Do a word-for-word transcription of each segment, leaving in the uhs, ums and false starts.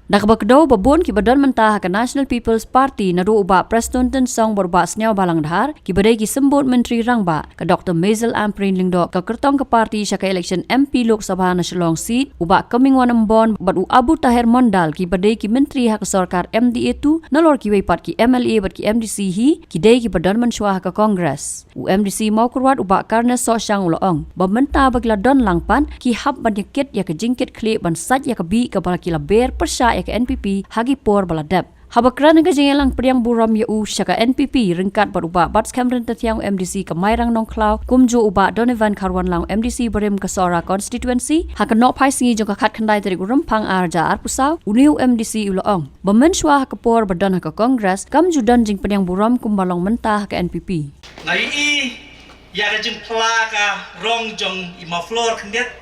Da kaba kdew ba bun kiba don mynta ha ka National People's Party naduh u Bah Prestone Tynsong bad u Bah Sniawbhalang Dhar kiba dei ki symbud Myntri Rangbah, ka Doctor Maisel Ampareen Lyngdoh, ka kyrtong ka party sha ka election M P Lok Sabha na Shillong seat, u Bah Comingone Ymbon bad u Abu Taher Mondal kiba dei ki myntri ha ka sorkar M D A two, nalor kiwei pat ki M L A bad ki M D C hi, ki dei kiba don mynshuwa ha ka Congress. U M D C Mawkyrwat u Bah Carnes Sohshang u la ong ba mynta ba ki la don lang pat, ki hap ban ïakit ïa ka jingkitkhlieh ban sait ïa ka bih kaba ki la ber pyrshah ïa ka N P P ha ki por ba la dep. Haba kren ha ka jingïalang pdiang burom ïa u sha ka N P P ryngkat bad u Bah Batskhem Ryntithiang u M D C ka Mairang Nongkhlaw, kumjuh u Bah Donovan Kharwanlang u M D C barim ka Sohra constituency ha ka nohphai sngi jong ka khatkhyndai tarik u Rymphang arhajar arphew saw, une u M D C u la ong ba mynshuwa ha ka por ba don ha ka Congress kam ju don jingpdiang burom kumba long mynta ha ka N P P. Nga ïohi ïa ka jingphylla ka rong jong i maflor khyndiat,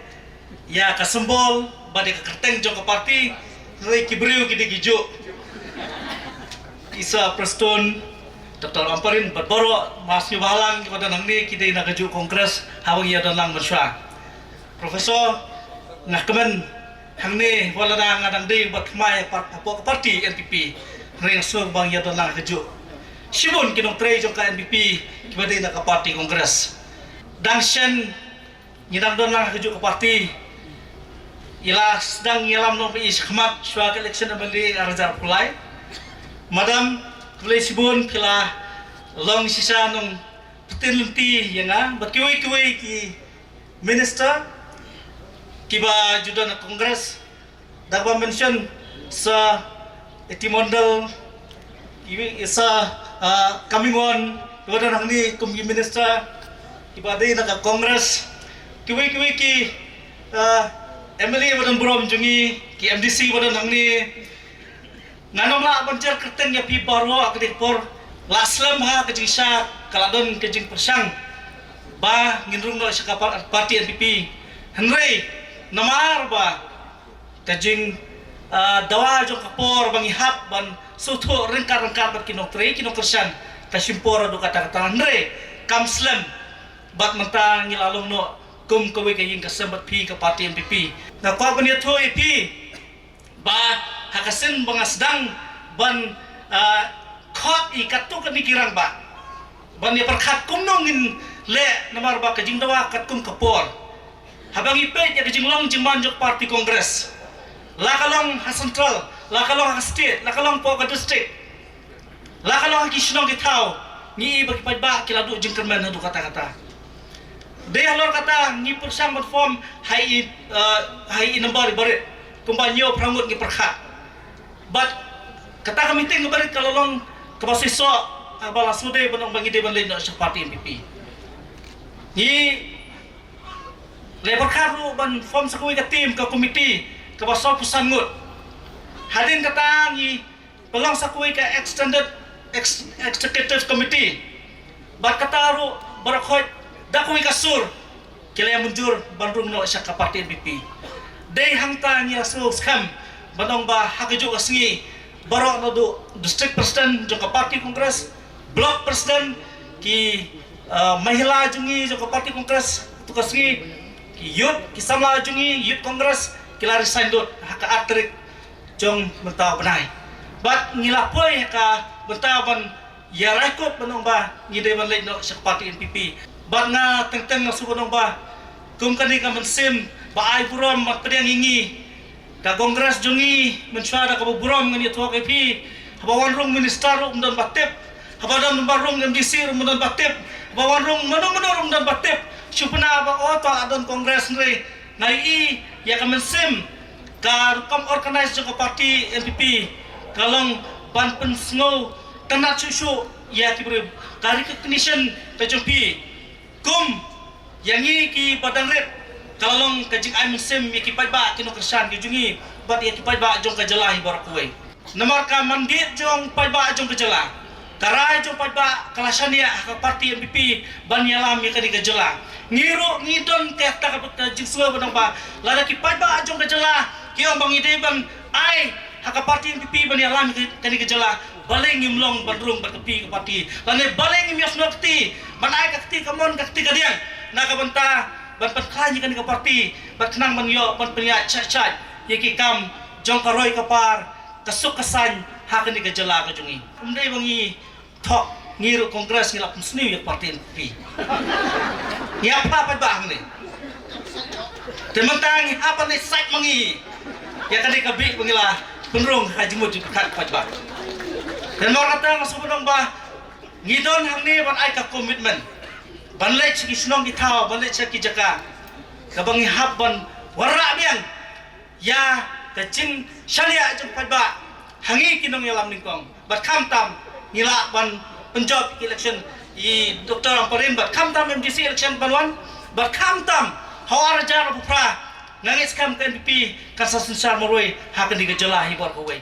ïa ka symbol bad ïa ka kyrteng jong ka party, hynrei ki briew ki dei kijuh. I Sir Prestone, Doctor Ampareen bad baroh, Bah Sniawbhalang, kiba don hangne ki dei na kajuh Congress haba ngi ïa don lang mynshuwa. Professor, nga kmen hangne wat lada nga dang dei bad thymmai hapoh ka party N P P, hynrei nga sngew ba ngi ïa don lang kajuh. Shibun ki nongtrei jong ka N P P kiba dei na ka party Congress. Dang shen ngi dang don lang kajuh ka party. I la sdang ïalam noh ba i shakhmat shuwa ka election M L A arhajar arphew lai. Madam, khublei shibun phi la long shisha nongpynlynti ïa nga bad kiwei kiwei ki minister kiba ju don ha Congress, da kaba mention Sir A T Mondal, kiwei Sir, ah, Comingone, kiba don hangne kum ki minister kiba dei na ka Congress, kiwei kiwei ki, ah, M L A ba don burom jong ngi, ki M D C ba don hangne, ngan ym lah ban jer kyrteng ïa phi baroh ha kane ka por. La slem ha ka jingshisha ka la don ka jingpyrshang ba ngin rung noh sha ka par-, party N P P. Hynrei namar ba ka jing, ah, dawa jong ka por ba ngi hap ban sngewthuh ryngkat ryngkat bad ki nongtrei ki nongkyrshan, ka shim por haduh katta katta, hynrei kam slem. Bad mynta ngi la long noh kum kawei ka ïing ka sem bad phi ka party N P P. Nga kwah ban ïathuh ïa phi ba ha ka sien ba nga sdang ban, ah, khot ïa katto katne ki rangbah ban ïa pyrkhat kumno ngin leh namar ba ka jingdawa katkum ka por. Haba ngi peit ïa ka jinglong jingman jong ka party Congress, la ka long ha central, la ka long ha state, la ka long hapoh ka district, la ka long ha ki shnong ki thaw, ngi i ba ki paidbah ki la duh jingkyrmen haduh katta katta. Dei halor kata ngi pyrshang ban form ha i, eh, ha i number i barit, kumba hynñiew phra ngut ngi pyrkhat. Bad kata ka meeting ka barit ka la long kaba shisha, ah, ba la shu dei ban ong ba ngi dei ban leit noh sha party N P P. Ngi la pyrkhat ruh ban form sa kawei ka team, ka committee kaba sawphew san ngut. Hadien kata ngi pynlong sa kawei ka extended ex-, executive committee. Bad kata ruh baroh khoit da kawei ka sur ki la ïa mynjur ban rung noh sha ka party N P P. Dei hangta ngi la sngewskhem ban ong ba ha kajuh ka sngi baroh naduh district president jong ka party Congress, block president, ki, uh, mahila jong ngi jong ka party Congress tu ka sngi, ki youth, ki samla jong ngi youth Congress ki la resign lut ha ka ar tarik jong mynta u bnai. Bad ngi la poi ha ka bynta ban ïa rai kup ban ong ba ngi dei ban leit noh sha ka party N P P. Bad nga teng teng nga shu ban ong ba kum kane ka mynsiem ba ai burom bad pdiang ïa ngi, ka Congress jong ngi mynshuwa da kaba burom ngan ïathuh ïa phi. Haba wan rung minister ruh ym don ba tip, haba don ba rung M D C ruh ym don ba tip, haba wan rung mano mano ruh ym don ba tip. Shu pynah ba o ta la don Congress, hynrei nga ïohi ïa ka mynsiem ka rukom organize jong ka party N P P ka long ban pynsngew tynnat shuh shuh ïa ki briew. Ka recognition ka jong phi kum ïa ngi kiba dang rit ka la long ka jingai mynsiem ïa ki paidbah ki nongkyrshan ki jong ngi bad ïa ki paidbah jong ka jylla hi baroh kawei. Namar ka mandate jong paidbah jong ka jylla, ka rai jong paidbah ka la shaniah ha ka party N P P ban ïalam ïa kane ka jylla. Ngi ruh ngi don kata ka, ka jingsngew ban ong ba lada ki paidbah jong ka jylla ki ong ba ngi dei ban ai ha ka party N P P ban ïalam ïa kane ka jylla, balei ngim long ban rung bad ka phi ka party? Lane balei ngim ïohsngew kti ban ai ka kti kamon ka kti kadiang na ka bynta ban pynkhlaiñ ïa kane ka party bad khnang ban ïoh ban pynïaid shait shait ïa ki kam jong ka roi ka par ka suk ka saiñ ha kane ka jylla ka jong ngi. Ym dei ba ngi thok, ngi ruh Congress ngi la pynsniew ïa ka party N P P. Ngi ap ha pat ba hangne. Te mynta ngi hap ban leit sait ma ngi ïa kane ka bih ba ngi la pynrung ha jingmut jingpyrkhat pat ba. Te namar kata nga sngewbha ba ngi don hangne ban ai ka commitment ban leit sha ki shnong ki thaw, ban leit sha ki jaka kaba ngi hap ban wanrah biang ïa ka jingshaniah jong paidbah ha ngi ki nongïalam nyngkong. Bad khamtam ngi lah ban pynjop ki election i Doctor Ampareen, bad khamtam M D C election ban wan, bad khamtam ha u ar hajar arphew phra, nga ngeit skhem ka N P P kan sa synshar marwei ha kane ka jylla hi baroh kawei.